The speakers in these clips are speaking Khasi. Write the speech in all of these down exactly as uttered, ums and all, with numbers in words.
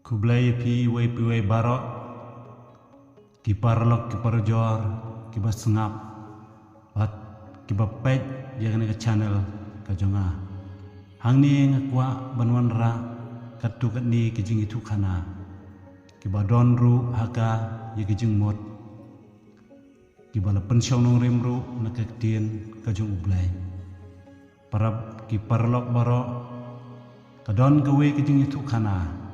Khublei ïa phi iwei pa iwei baroh, ki paralok ki parajor, kiba sngap bad kiba peit ïa kane ka channel ka jong nga. Hangne nga kwah ban wanrah katto katne ki jingïathuhkhana kiba don ruh ha ka ïa ki jingmut, kiba la pynshong nongrim ruh na ka ktien ka jong U Blei. Para ki paralok baroh, ka don kawei ka jingïathuhkhana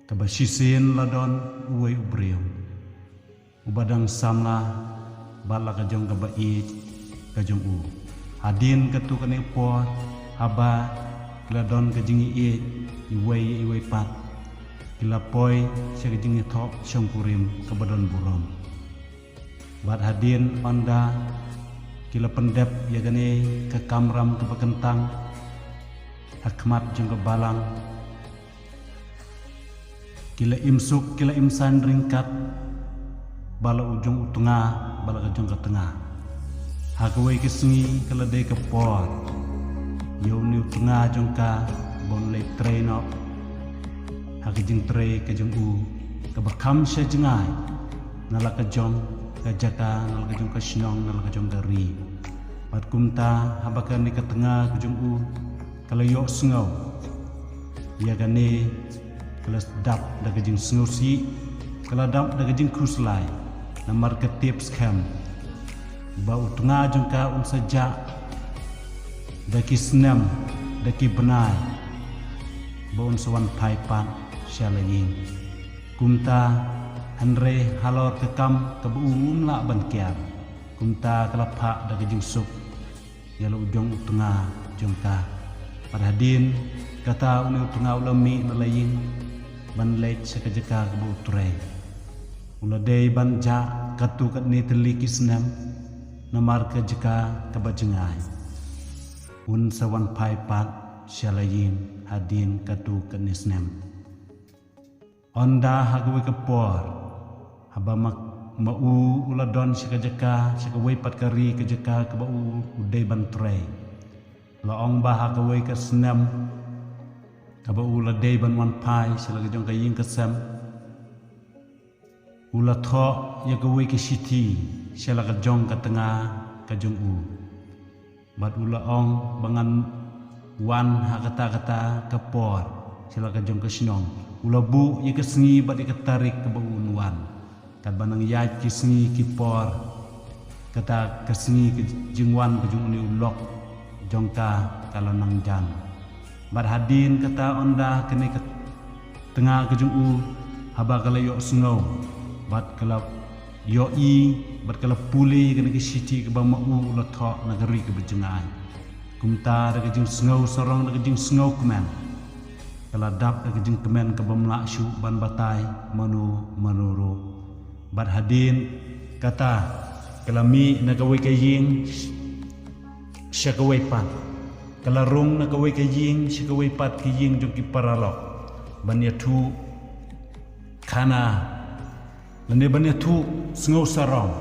kaba shisien la don uwei u briew uba dang samla bad la ka jong kaba ïeit ka jong u. Hadien katto katne ka por, haba ki la don ka jingïeit iwei ïa iwei pat, ki la poi sha ka jingïathoh shongkurim kaba don burom. Bad hadien ynda ki la pyndep ïa kane ka kamram kaba kyntang ha khmat jong ka balang, ki la im suk, ki la im saiñ ryngkat bad la u jong u tnga bad la ka jong ka tnga. Ha kawei ka sngi ka la dei ka por ïa une u tnga jong ka ban leit trei noh ha ka jingtrei ka jong u kaba kham sha jngai, na la ka jong ka jaka, na la ka jong ka shnong, na la ka jong ka ri. Bad kumta haba kane ka tnga ka jong u ka la ïohsngew ïa kane, ka la dap da ka jingsngewsih, ka la dap da ka jingkhuslai, namar ka tip skhem ba u tnga jong ka un sa jah da ki snem, da ki bnai, ba un sa wan phai pat sha la ïing. Kumta, hynrei halor ka kam kaba u um lah ban kiar, kumta ka la phah da ka jingsuk ïa la u jong u tnga jong ka. Bad hadien kata une u tnga u la mih na la ïing ban leit sha ka jaka kaba u trei. U la dei ban jah katto katne tylli ki snem, namar ka jaka kaba jngai. Un sa wan phai pat sha la ïing hadien katto katne snem. Ynda ha kawei ka por, haba ma, ma u u la don sha ka jaka, sha kawei pat ka ri ka jaka kaba u, u dei ban trei, la ong ba ha kawei ka snem kaba u la dei ban wan phai sha la ka jong ka ïing ka sem, u la thoh ïa kawei ka shithi sha la ka jong ka tnga ka jong u. Bad u la ong ba ngan wan ha kata kata ka por sha la ka jong ka shnong. U la buh ïa ka sngi bad ïa ka tarik kaba un wan. Katba nang ïaid ki sngi ki por, kata ka sngi ka jingwan ka jong une u lok jong ka ka la nang jan. Bad hadien kata ynda kane ka tnga ka jong u, haba ka la ïohsngew bad ka la ïohi bad ka la pule kane ka shithi kaba ma u u la thoh na ka ri kaba jngai. Kumta da ka jingsngew sarong, da ka jingsngew kmen, ka la dap da ka jingkmen kaba ym lah shuh ban batai mano mano ruh. Bad hadien kata ka la mih na kawei ka ïing sha kawei pat, ka la rung na kawei ka ïing sha kawei pat, ka ïing jong ki paralok, ban ïathuhkhana lane ban ïathuhsngew sarong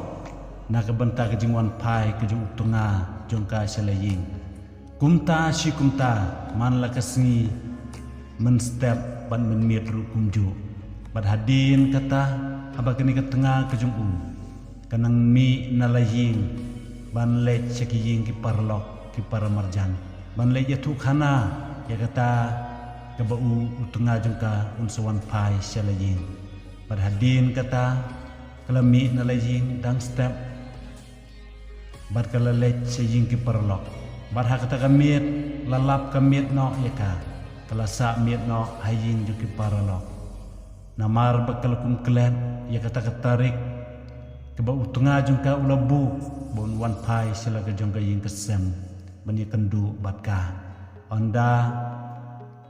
na ka bynta ka jingwan phai ka jong u tnga jong ka sha la ïing. Kumta shi kumta, man la ka sngi mynstep bad mynmiet ruh kumjuh. Bad hadien kata, haba kane ka tnga ka jong u ka nang mih na la ïing ban leit sha ki ïing ki paralok ki paramarjan, ban leit ïathuhkhana ïa kata kaba u, u tnga jong ka un sa wan phai sha la ïing. Bad hadien kata ka la mih na la ïing dang step bad ka la leit sha ïing ki paralok. Bad ha kata ka miet la lap ka miet noh ïa ka, ka la sah miet noh ha ïing jong ki paralok. Namar ba ka la kum klet ïa kata ka tarik kaba u tnga jong ka u la buh ba un wan phai sha la ka jong ka ïing ka sem ban ïakynduh bad ka. Ynda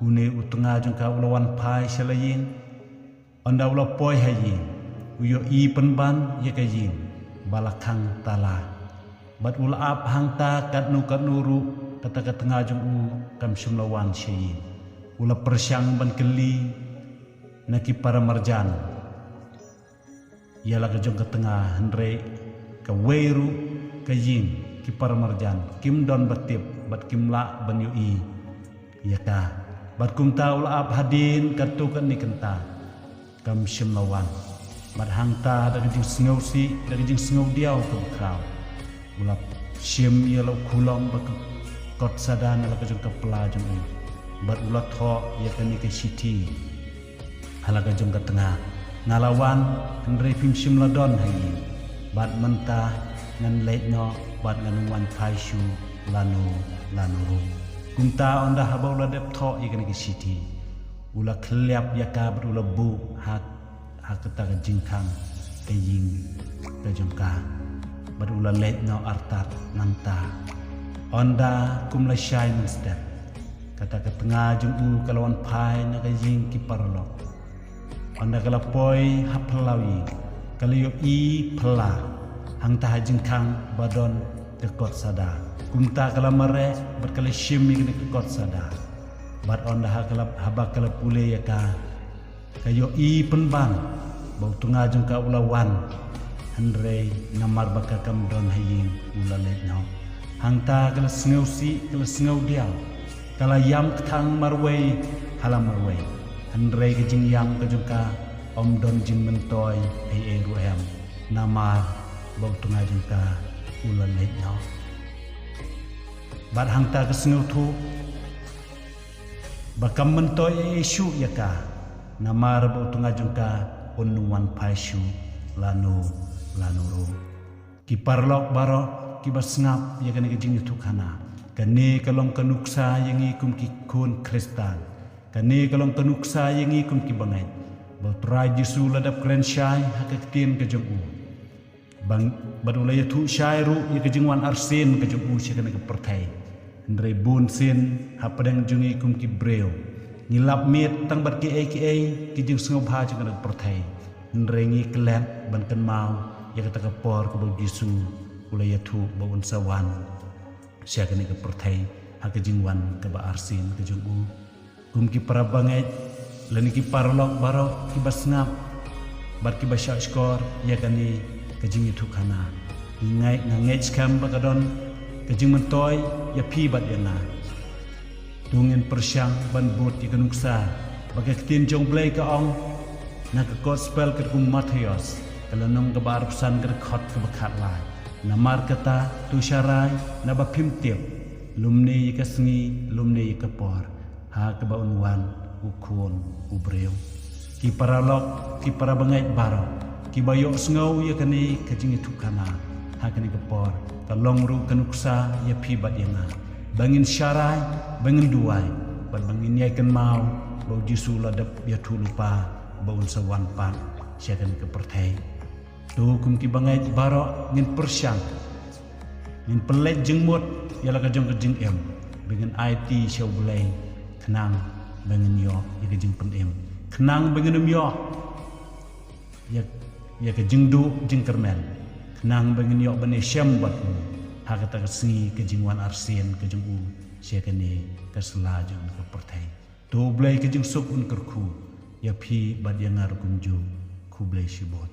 une u tnga jong ka u la wan phai sha la ïing, ynda u la poi ha ïing, u ïohi pynban ïa ka ïing ba la khang tala. Bad u la ap hangta katno katno ruh, kata ka tnga jong u kam shym la wan sha ïing. U la pyrshang ban kylli na ki paramarjan ïa la ka jong ka tnga, hynrei kawei ruh ka ïing ki paramarjan kim don ba tip bad kim lah ban ïohi ïa ka. Bad kumta u la ap hadien katto katne kynta, kam shym la wan. Bad hangta da ka jingsngewsih, da ka jingsngewdiaw kaba khraw, u la shim ïa la u khulom bad ka kot sada na la ka jong ka pla jong u. Bad u la thoh ïa kane ka shithi ha la ka jong ka tnga: Nga la wan, hynrei phim shym la don ha ïing. Bad mynta ngan leit noh bad ngan ym wan phai shuh lano lano ruh. Kumta ynda haba u la dep thoh ïa kane ka shithi, u la khlem ïa ka bad u la buh ha, ha kata ka jingkhang ka ïing ka jong ka. Bad u la leit noh artat nangta. Ynda kum la shai mynstep, kata ka tnga jong u ka la wan phai na ka ïing ki paralok. Ynda ka la poi ha phyllaw ïing, ka la ïohi phylla hangta ha jingkhang ba don ka kot sada. Kumta ka la mareh bad ka la shim ïa kane ka kot sada. Bad ynda ha ka la, haba ka la pule ïa ka, ka ïohi pynban ba u tnga jong ka u la wan, hynrei namar ba ka kam don ha ïing u la leit noh. Hangta ka la sngewsih, ka la sngewdiaw, ka la ïam kthang marwei ha la marwei. Hynrei ka jingïam ka jong ka ym don jingmyntoi ei ei ruh em, namar ba u tnga jong ka u la leit noh. Bad hangta ka sngewthuh ba kam myntoi ei ei shuh ïa ka, namar ba u tnga jong ka un ym wan phai shuh lano lano ruh. Ki paralok baroh kiba sngap ïa kane ka jingïathuhkhana, kane ka long ka nuksa ïa ngi kum ki khun Khristan. Kane ka long ka nuksa ïa ngi kum ki bangeit ba u Trai Jisu u la dep kren shai ha ka ktien ka jong u. Bang, bad u la ïathuh shai ruh ïa ka jingwan arsien ka jong u sha kane ka pyrthei. Hynrei bunsien hapdeng jong ngi kum ki briew, ngi lap miet tang bad kiei kiei ki jingsngewbha jong kane ka pyrthei. Hynrei ngi klet ban kynmaw ïa kata ka por kaba u Jisu u la ïathuh ba un sa wan sha kane ka pyrthei ha ka jingwan kaba arsien ka jong u. Kum ki para bangeit lane ki paralok baroh kiba sngap bad kiba shahshkor ïa kane ka jingïathuhkhana, nga ngeit, nga ngeit skhem ba ka don ka jingmyntoi ïa phi bad ïa nga. To ngin pyrshang ban bud ïa ka nuksa ba ka ktien jong u Blei ka ong na ka Gospel katkum u Mathaios, ka lynnong kaba arphew san, ka dkhot kaba khatlai: Namar kata to sharai, naba phim tip lymne ïa ka sngi lymne ïa ka por ha kaba un wan u Khun u briew. Ki paralok, ki para bangeit baroh kiba ïohsngew ïa kane ka jingïathuhkhana ha kane ka por, ka long ruh ka nuksa ïa phi bad ïa nga ba ngin sharai, ba ngin duwai bad ba ngin ïai kynmaw ba u Jisu u la dep ïathuhlypa ba un sa wan pat sha kane ka pyrthei. To kum ki bangeit baroh ngin pyrshang, ngin pynleit jingmut ïa la ka jong ka jingim, ba ngin aiti sha u Blei khnang ba ngin ïoh ïa ka jingpynim, khnang ba ngin ym ïoh ïa, ïa ka jingduh jingkyrmen, khnang ba ngin ïoh ban ïashem bad u ha kata ka sngi ka jingwan arsien ka jong u sha kane ka sla jong ka pyrthei. To u Blei ka jingsuk un kyrkhu ïa phi bad ïa nga ruh kumjuh. Khublei shibun.